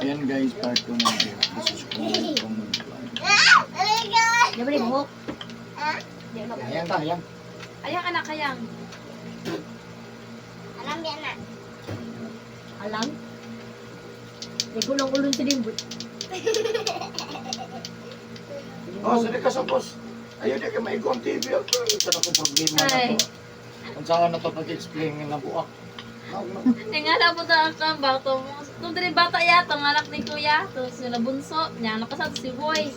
Ayan guys, part 2 na ito. Subscribe, comment, like. Di ba ni buhok? Ayan ta, ayan. Ayang anak, ayang. Alam yan na. Alam? May gulong-ulong si Limboy. Oh, sige ka sa boss. Ayun, di ka maigo ang TV. Ito na kong problema na Ay. to. Kung saan na to pag-explain nga nabuak. No, no. Nga na po ta ang kambak to. Itong diri bata yata, ang anak ni kuya. To sila bunso, niya nakasat si Boy.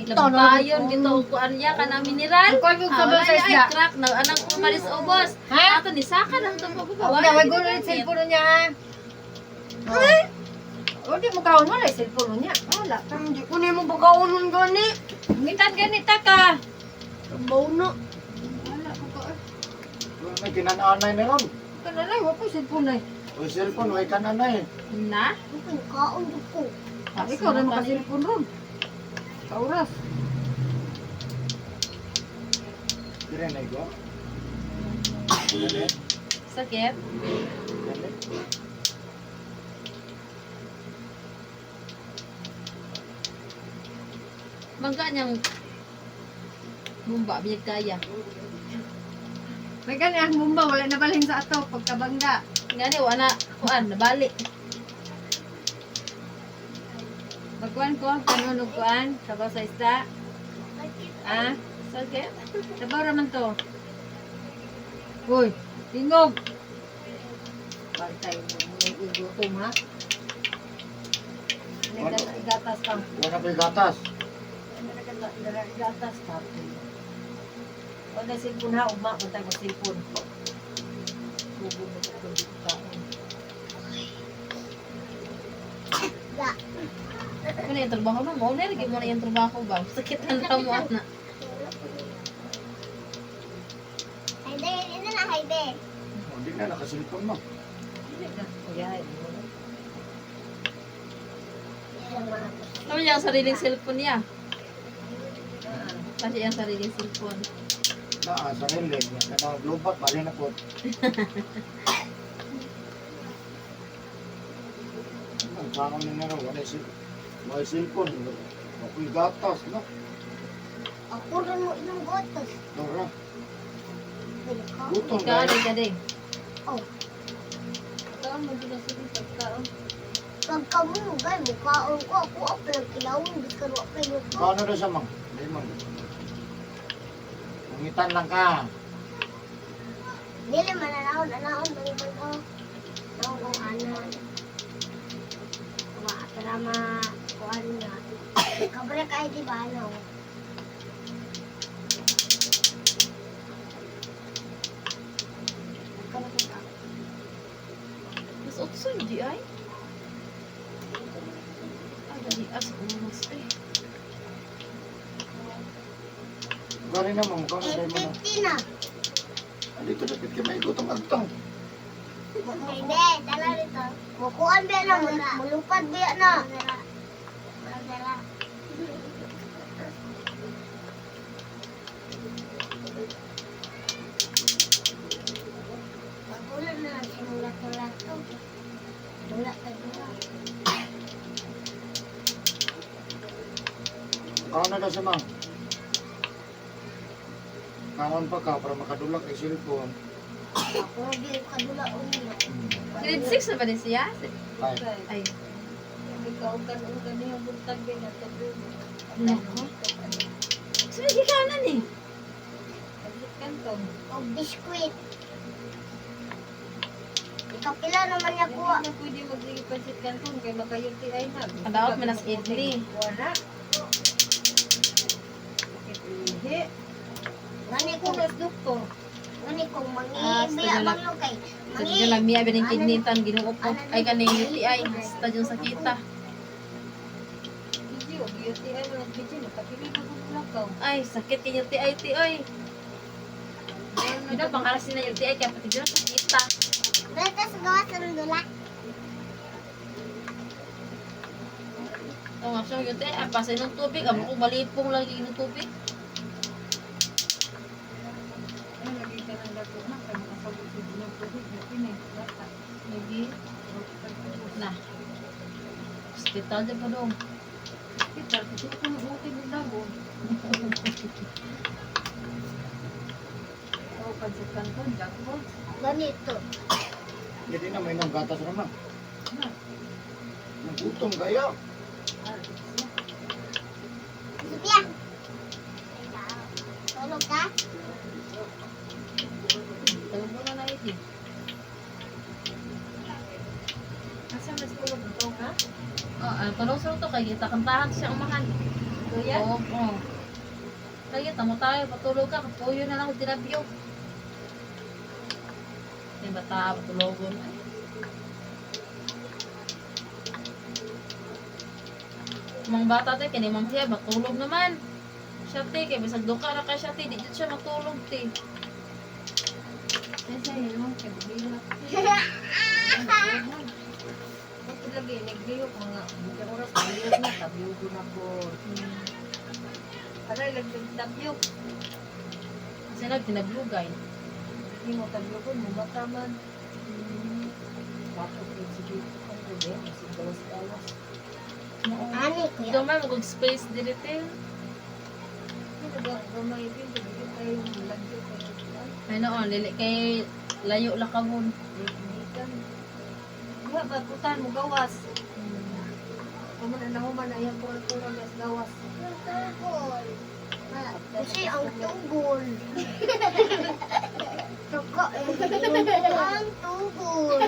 Labayon gito kuan niya kana mineral. Ang kuwan kong Ah, sabon wala sa niya, ay isda. crack na anang umalis ubos. Ha? Ato ni saka lang to Ako na, wag ko ulit cellphone niya ha. Oh. O, di mo kaon, wala yung cellphone niya. Wala. Hindi ko na mo pagkaonon gani. Ngitan ganita ka. Mauna. Wala ko ka. May kinananay na ron. Kanalay, wala ko cellphone na. O cellphone, may kananay. Na? Kaon jud ko. Ikaw na maka-cellphone ron. Sa oras. Dire na igo. Sakit. Bangga niyang bumba biyag kaya. May gani ang mumba, wala na balhin sa ato pagkabangga. Ngani wala kuan nabali. Magkuan ko, kanunog kuan, sabaw sa isda. Ah, Sakit. sabaw raman to. Uy, tingog. Bantay mo, may igutom ha. Igatas pa. Wala pa yung gatas. Gatas pa. Wala cellphone ha, ugma, bantay mo cellphone. Tubo mo sa kundi kaon. Da. Ano yung trabaho na mo? Nalagay mo na yung trabaho ba? Sakit na lang mo ana. Hayde, ito na hayde. Hindi na, naka-cellphone mo. Kuya, Ano niya ang sariling cellphone niya? Kasi ang sariling cellphone. Na, sarili. Kanang lupat, bali na po. Ang kaon na naro, wala cellphone. Wala cellphone. Ako'y gatas, no? Ako rin mo inyong gotos. Dora, Ka. gutom Ikaw guys. ano ka din. Oh, Kaon mo dito sa pagkaon. pagka mo, gay, mukhaon ko. Ako ang pinagkilawin. Biskan wa pa luto. Paano na siya, mang? Hindi, mang. Mangitan lang ka. Dili man anaon, anaon, bangibang ko. Naon kong anan. Wa, para ma, kuan na. Kabre kay di ba, ano? Mas otso hindi ay. Ay, dali as oras eh. Gari na, mang. Mukha na tayo mo na. 8:50 na. Dito na, pit may gutom agtang. Hindi, dala rito. Mukuan ba na, mulupad ba na. Magulo na lang simula to. Dula ka dula. Kaon na daw siya, mang. Kaon pa ka para makadulak kay cellphone. Ako di ka dula ulo. Grade 6 na ba din siya? Ay, Ay, Ikaw kan ang ganiyang buntag din at nako. Sige ka na ni. Kanton. O biskuit. Ikapila naman niya kuha. Hindi na pwede magsige pansit kanton kay maka-UTI na. Kadaot man as idli. Wala. Sakit ihi. Gani Ako ko, nas doktor. gani ko Ah, mangibiya sa bang kay. Sa dyan lang miya bining kidney tan Ginoo ko. Ay kaning UTI sa dyan sakita. Video, UTI man ang video nakapili ko lakaw. Ay, sakit kay UTI ti oy. Hindi pang aras na UTI kaya pati dyan sakita. Dito sa gawas ng dula. Ito nga siya UTI, ah, pasay ng tubig, amo ko malipong lagi ng tubig. Ay, lagi ka ng dato na kay makasabot sa inyong tubig na pinay bata. Lagi na. Hospital di pa dong. Hospital kasi ko okay mo dago. Oh, pancit canton, jackpot. Ganito. Hindi na may nang gatas naman. Na. Nagutom kaya. Ah, siya. Sophia! Tulog ka? Tulog na na ito. Asa mas tulog na to nga? Oh, tulog sa to kay kita kantahan siya umahan. Kuya? Oo, oo. Kaya tamo tayo, patulog ka, kapuyo na lang tinabyo. Ay, bata, patulogon. Ay. Mga bata te, kini ma'am siya, matulog naman. Siya te, kay bisag duka ra ka siya te, di jud siya matulog te. Ay, sa iyo, kay bigla. Ito lagi, nagliyok mga hindi oras, nagliyok na, tabyog na ko. Aray, lagi tabyog. Kasi nag tinablugay. Hindi mo tabyog ko, mabata man. Tapos, yung sige, ang gabi, kasi gawas-gawas. Ani, kuya. Gamay mo kog space diri te. Ano ba, gamay din, tabyog kayo, lagyo kayo. Ay noon, dili kay layo la kamon. Gikan. Diha ba, kutan mo gawas. Kuman na human ayang pura-pura gas gawas. Ang tugol. Kasi ang tugol. Saka, ang tugol.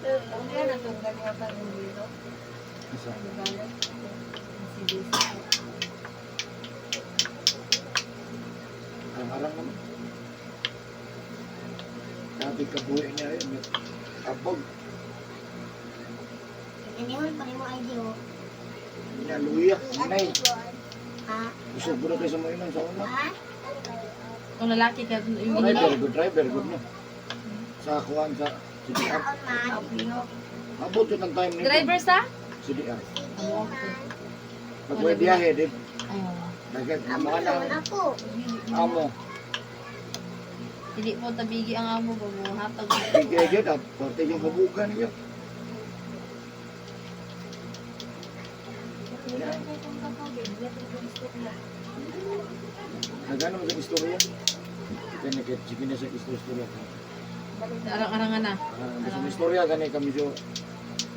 Ang yan atong ganiatan yung dito. Isa. Ano galit? Si Bisi. Ang harang naman. Sabi kabuhi niya yun. Abog. Ganyan pa rin mo ID, oh. Niya luya. Nay. Ha? Gusto ko na kayo sa mga inon sa una. Ha? Kung lalaki ka yung Ay, very good drive, very good na. Sa kuhan sa CDR. Taon man. Abot yun ang time nito. Driver sa? CDR. Sige man. Pag may biyahe, di. Ayaw. Dagat, Amo mga naman lang. ako. Amo. Dili po tabigi ang amo ba mo hatag. Bigay yun, at parte yung kabugan niyo. Nagano mo sa istorya? Kaya sige na sa istorya. Arang-arangan na. Ah, basta may istorya gani kami so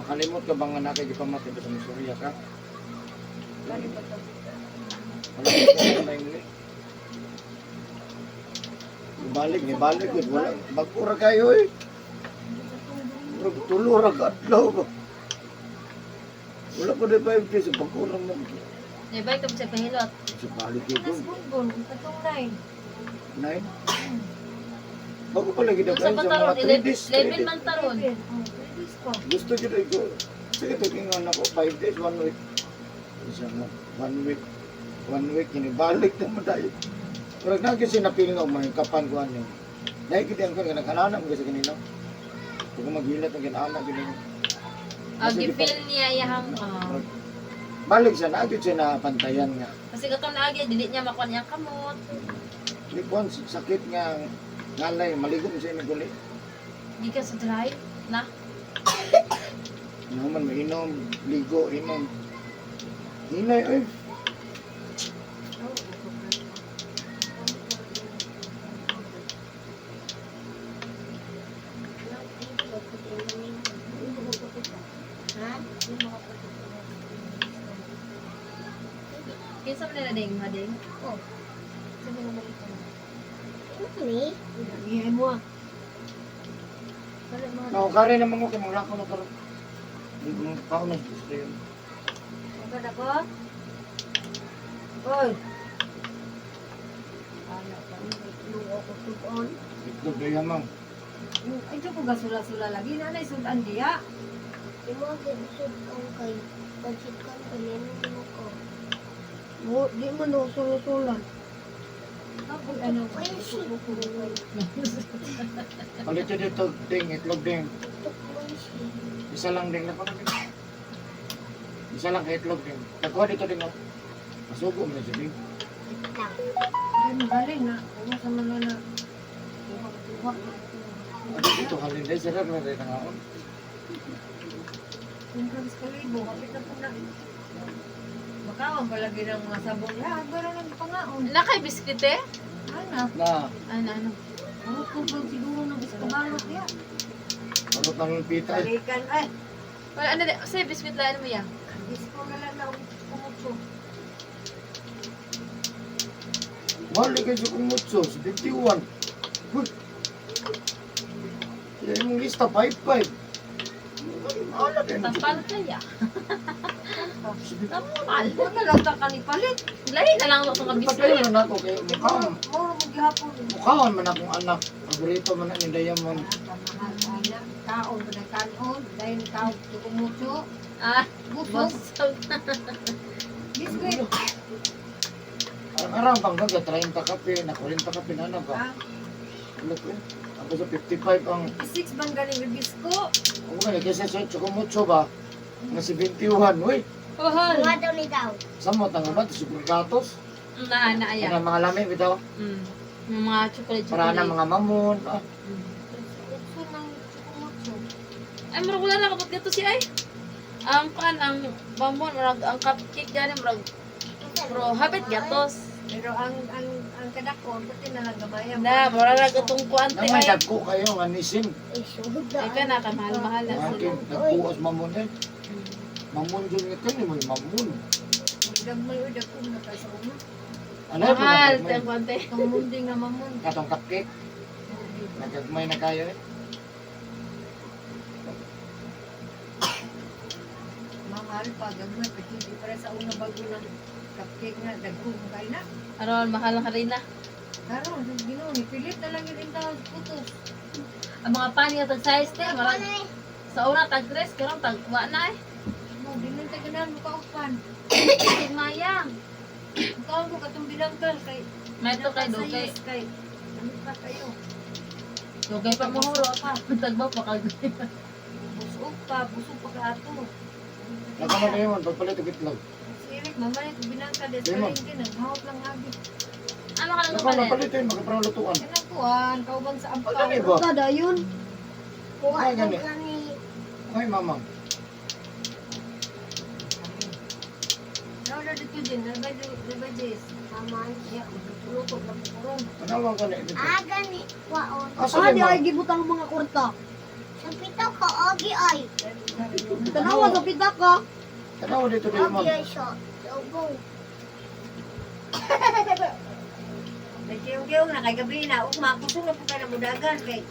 makalimot ka bang anak kay gipamatay basta may istorya ka. Wala ka na yung Balik ni balik gud wala bago ra kayo eh. Murag tulo ra ka adlaw ba. Wala ko di 5 days bago ra mo. Di ba ito sa pahilot? Sa balik yun. Nas bunbon, atong nine. 9. Bago pa lagi Sa daw sa mga pataron, 3 days. 11 man taron. Eleven. Oh, 3 days pa. Gusto jud ko. Sige to ingon ako 5 days, 1 week. Isa mo, 1 week. 1 week kinibalik na mo tayo. Pero na kasi napil nga may kapan ko ano. Dahil kita ang kan nagkanana mo kasi kanina. Pag maghilat ang kinana gid. Ah, gipil niya iyahang. Ah. Balik siya na gyud siya na pantayan nga. Kasi katong naagi dili niya makuha niya kamot. Di kuan sakit nga ngalay maligo mo siya ni guli. Di ka sa drive na. Naman mainom, ligo, inom. Hinay oy. Ha? Kinsa man nila ding hading? Oh. Mami? Iyan mo ah. Nakukari naman ko kay mga lako na karon. Di ko kaon na gusto yun. Ang ako? Oy! Ano pa? Itlog ako tugon. Itlog daya mang. Ay, ko gasula-sula lagi. Nanay, sudan diya. Di mo gibusod kang kay pansit kang kanino mo ko. Mo, di man ako sulusulan. Ako, ano? Ay, shit. Palit yun dito, ding, itlog ding. Tukmon siya. Isa lang ding na. Isa lang kay itlog ding. Nakuha dito ding oh. Masugo mo na siya ding. Ay, magaling na. Kung sa mga na. Kuha, kuha. Ano dito halin dahil sila na rin ang aon. Kung kabis kalibo, kapit na po na. Makaon palagi ng mga sabon. Ya, bara ng pangaon. Nakay biskwit eh. Ana, Na, Ano, ano. ano ko ba siguro ng iskabalot ya? ano nang pita eh. Balikan, ay. Wala, ano, say biskwit lang mo ya. Bisko na lang na kumutso. Mahal kayo sa kumutso, 71. Huy! Yan yung lista, 5-5. Mahal na kayo. Tampal kaya. Tampal. Wala lang ta kanipalit. Lahi na lang ako ng Pagkayo biskwit. na ako kayo, mukhaon. Moro mo gihapon. Mukhaon man akong anak. Paborito man ang Diamond. Pamahal ay na. Kaon ba na kaon? Dahil kaon kumutso. Ah, Busog. busog. Biskuit. Ang araw bang gaga, 30 kape, na 40 kape na na ba? Ah, Wala ko eh. Ako sa 55 ang, 6 bang galing bisko? ako gani, kasi sa Chocomucho ba? Nga 71, uy. Mahal. Mga daw ni daw. Samot ang ba? Siguro gatos. Na, na, Ano aya. mga lami, bitaw. Yung mga chocolate, Para na chocolate. mga mamon. Ah, Utso ng kumutso. Ay, murag wala na kapot gato si ay. Ang kuan ang bambon murag ang cupcake gani murag pro habit gatos. Pero ang kadakon pati na lang gamay. Na, mura ra gatong kuan te Namay ay. dagko kayo nga nisin. Ay, sugod na. Ay ka na ka mahal-mahal na Mga sila. kin, nagkuas mamon eh. Mamon dyan nga kani mo mamon. Gamay oy dagko na ka sa una. Ano po Mahal te nagagmay? ang kuan te. Itong mundi nga mamon. Katong cupcake, nagagmay na kayo eh. Mahal pa gamay pati di para sa una bago ng cupcake nga dagko mo kay na. Aron mahal ang harina. Karon sa Ginoo ni pilit na lang yun ang putos. Ang mga pan nga tag size te murag sa una tag tres karon tag wa na eh. Mo di man ta ganahan mo kaupan. Mayang. Mukaon ko katong binangkal kay May to kay dugay. Nakasayos kay ano pa kayo? Dugay pa mahuro pa. Tagba pa kag. Busog pa kaato. Nagkamay kayo man, pagpalit og itlog. Si Eric, mamalit og binangkal des Di mo. palengke naghawop lang abi. Ano ka nang Nakaw palit? napalit eh, makaparang lutuan. Kanang kuan, kauban sa ampaw. Ano ba? Kada yun. Kuha Ay, daw gani. kami. Ay, mamang. Nawala dito din, nabay nabay des. Aman. Ya, luto na po karon. Tanawa ko na dito. Ah, gani. Waon. Asa Ah, ni di ay ma'am? gibutang mga kurta. Sa pito ko, ogi ay. Tanawa sa pitaka. Tanawa dito dito Ogi ma'am. ay so. Ubong. May kiyong-kiyong na kay gabi na ugma kusog na po ka na mudagan kay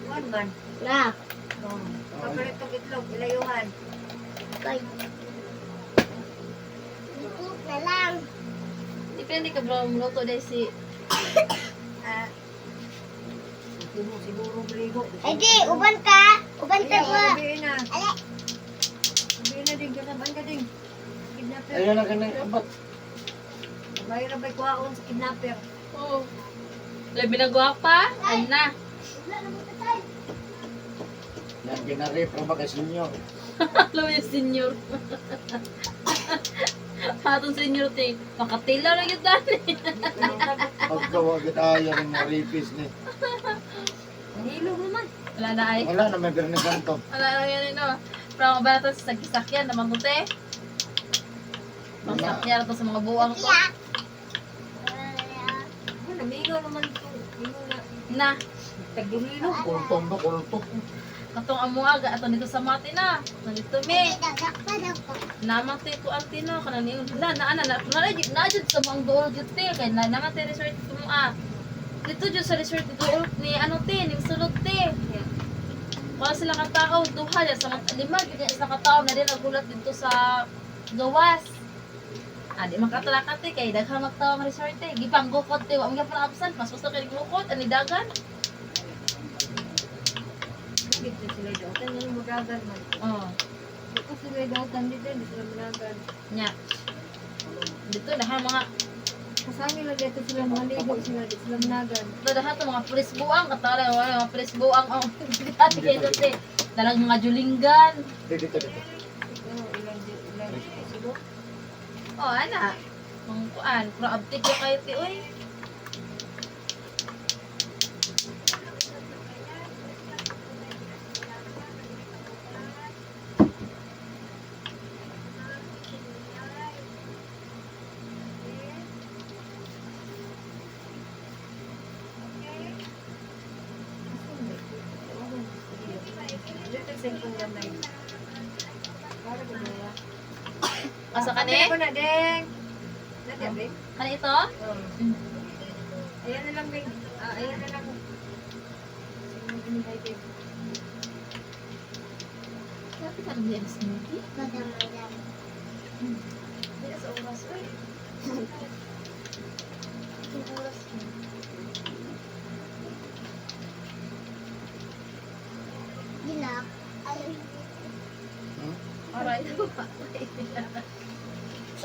kuan man. Na. Oh, kapalit og itlog ilayuhan. Kay. Dito na lang. Depende ka bro luto dai si Ah. Siguro siguro brigo. Ay di, uban ka. Uban ka ba? Gabi na. Ale. Gabi na ding kasaban ka ding. Kidnapper. Ayun na kanang abat. Bayra ra bay kuhaon sa kidnapper. Oh. Labi na gwapa. Ana. Wala na mo tatay. Yan, ginarip ra ba kay senior? Alam mo yung senior. Atong senior te. Makatila na yun dani. Pagkawa gid ayaw ng mga rapist ni. Nilog naman. Wala na ay. Wala na may Biyernes Santo. Wala na yun no. Pero ang bata sa sakyan naman to te. Pangsakyan to sa mga buwang to. Iya. Ano, namingaw naman ito. Ingon na. Na. Tagdulilo. Kultong ba, kultong. Katong amuaga ato nito sa mati na. Nandito me. Dagak pa daw ko. Namang te ko ante no kana ni na na na na na na jud sa mga dool jud te kay na naman te resort mo ah. Dito jud sa resort dool ni ano te ni sulod te. Wala sila katao, duha ya sa mga lima jud ya sa katao na din nagulat dito sa gawas. Ah, di makatalaka te kay daghang magtawo ang resort te. Gipanggukot te, wa man gyapon absan, pas gusto kay gukot ani dagan. Dito sila dautan. Ano mudagan man. Oh, Dito sila dautan dito. Hindi sila mudagan. nya. Dito daha mga Kasama lang dito sila maligo sila. Dito sila mudagan. Ito lahat ng mga pulis buang, katala, wala mga pulis buang, oh, dati kayo dati. Dalang mga julinggan. Dito, dito, dito. Pero ilang ilang siguro. Oh, ana. Mga kuan, pero abtik ko kayo ti oy. Dito cellphone gamay. Para ko na. Asa ka ni? Ako na, Deng. Na, Deng. Kani ito? Oh. Ayan na lang, Deng. Ah, ayan na lang. Sige, binigay, Deng. Sabi ka rin alas 9. Madam, madam. Hindi sa oras oy. Ang oras na. Gilak. Ay, Hmm? Aray.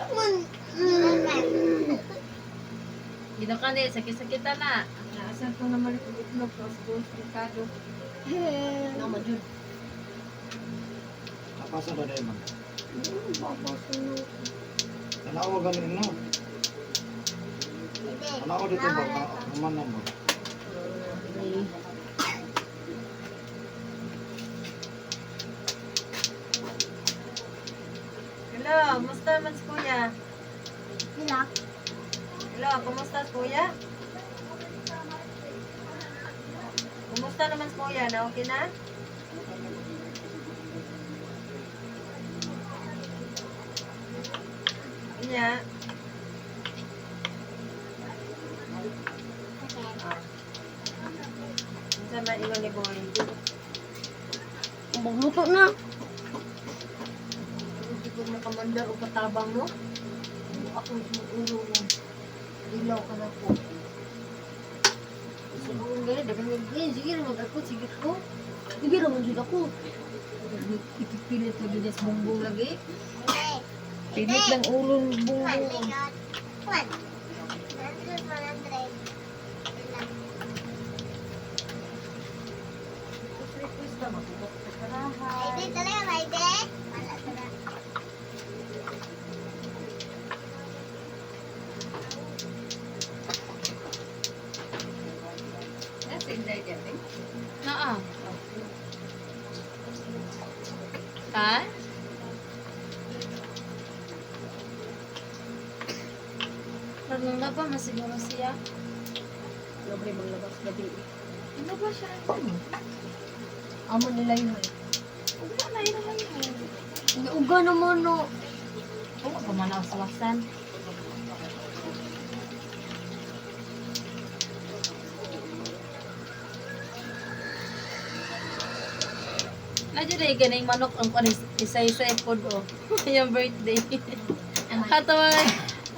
man. Gino ka ni, sakit-sakita na. Naasan ko naman yung itlog tapos doon sa merkado. Nama jud. Napasa ba dahil man? Tanawa ganin no. Tanawa dito ba? Naman na ba? Hello, musta man si Kuya? Gilak. Hello, kumusta si Kuya? Kumusta naman si Kuya? Na okay na? Inya. Ah. Unsa man ingon ni Boy? Magluto na. Hindi ko nakamandar o katabang no? Ako yung ulo mo. Dilaw ka na po. Ang gani, dagan nga gani. Sige naman ako, sige ko. Sige raman jud ako. Ipipilit lagi des bumbong lagi. Pilit ng ulo ng bumbong. One. 100, 100. Request na magbukas ka karahay. Maybe talaga, maybe. Wala talaga. Nasa inday dyan, eh. Naa. Ha? Parang laba, masiguro siya. Grabe maglabas gabi. Ano ba siya? Amo nila yun. eh. Wala na, yun naman yun. Uga naman no. Oo, pa man ako sa wasan. Nadyo na yung ganing manok ang kuan isa-isa pod oh. Yung birthday. Ato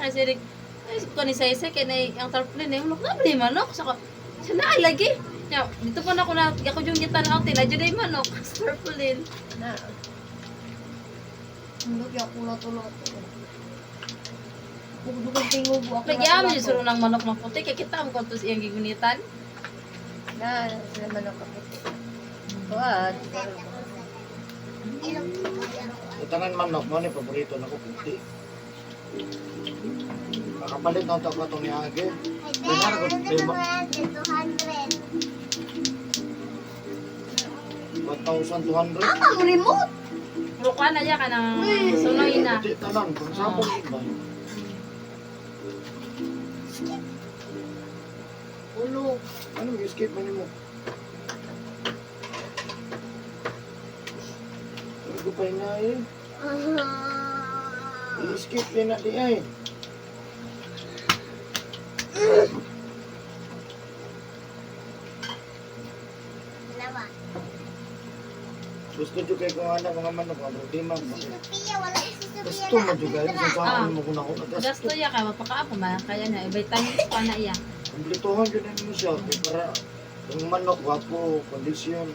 ay si Rick. Ay kuan isa-isa kay na ang tarpaulin eh. Manok na ba yung manok? Saka siya na lagi. Ya, dito pa na ako na ako yung gitanaw tin. Nadyo na yung manok sa tarpaulin. Na, Hindi ako lato-lato. Ug dugay tingog ako. Nagyaman yung suro ng manok na puti kay kita mo to iyang gigunitan. na, sila manok kaputi. Kuan. Utangan manok mo ni paborito nako puti. Makapalit na ito ko itong niagi. Maybe, 100, 200. 1,200. Ang remote. Pero kuan na ya ka ng sunoy na. Puti tanan, kung sabong ba? Ulo. Ano yung escape man mo? Ano ko pa na eh? I-escape din na di ay. Dalawa. Gusto jud kay kung ana mga manok, ang problema. Si Sophia, wala si Sophia Gusto na mo jud kayo, apil kung saan Ah. mo kung ako Gasto nagasto. ya ka mapakaapo man kaya na ibay times pa na iya. Kumplituhan jud na mo siya kay para ang manok wapo, kondisyon.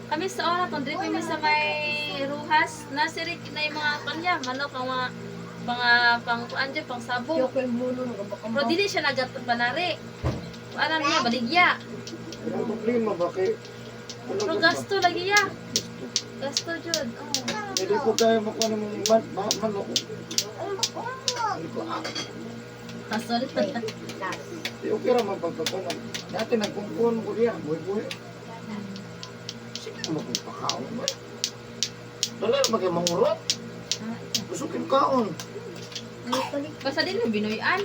Kami sa ora tong diri kami sa may Ruhas na si Rick na yung mga kanya manok ang mga mga pang kuan dyan, pang sabong. Yo ko yung mulo nagabakam. Pero dili siya nagat panari. Kuanan niya baligya. Pero ang problema ba kay wala Pero jud ba? gasto lagi ya. Gasto jud. Oh. Hindi ko kaya makuha ng mga manok. Hindi ko ah. Kasol. Last. Di okay ra man pagpagkunan. Dati nagkumpun ko diya, buhi-buhi. Sige mo kung pakaon ba? Dala ra ba kay mangurot? Gusto kaon. Basta din mo binuyan.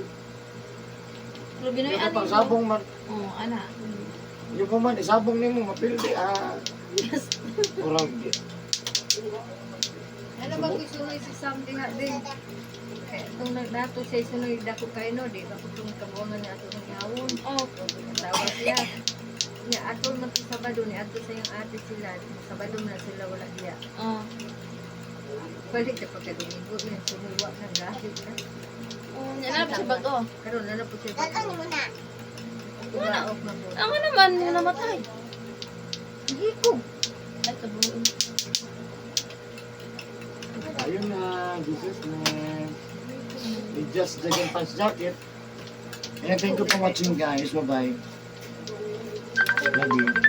Pero binuyan Yung pang sabong man. Oo, ana. Yung pa man, isabong nimo mapildi ah. Yes. Urag di. Ano ba kung sunoy si Sam diha din? Eh, itong nagnato siya sunoy dako kayo no, di ba kung itong kabuangan niya ato ng yawon. Oh, Tawa siya. Niya ato man to Sabado ni ato sa iyang ate sila. Sabado man na sila wala diya. Oh. Balik na pagka Domingo yan, sunoy wa na gahit na. Oh, yan na siya bago. Karon na na po siya. Dagang mo na. Tumaok na po. Ang naman, nga namatay. Hikog. Ay, kabuo. Ayun na, Jesus name. We just jacket pants jacket. And thank you for watching, guys. Bye-bye. Love you.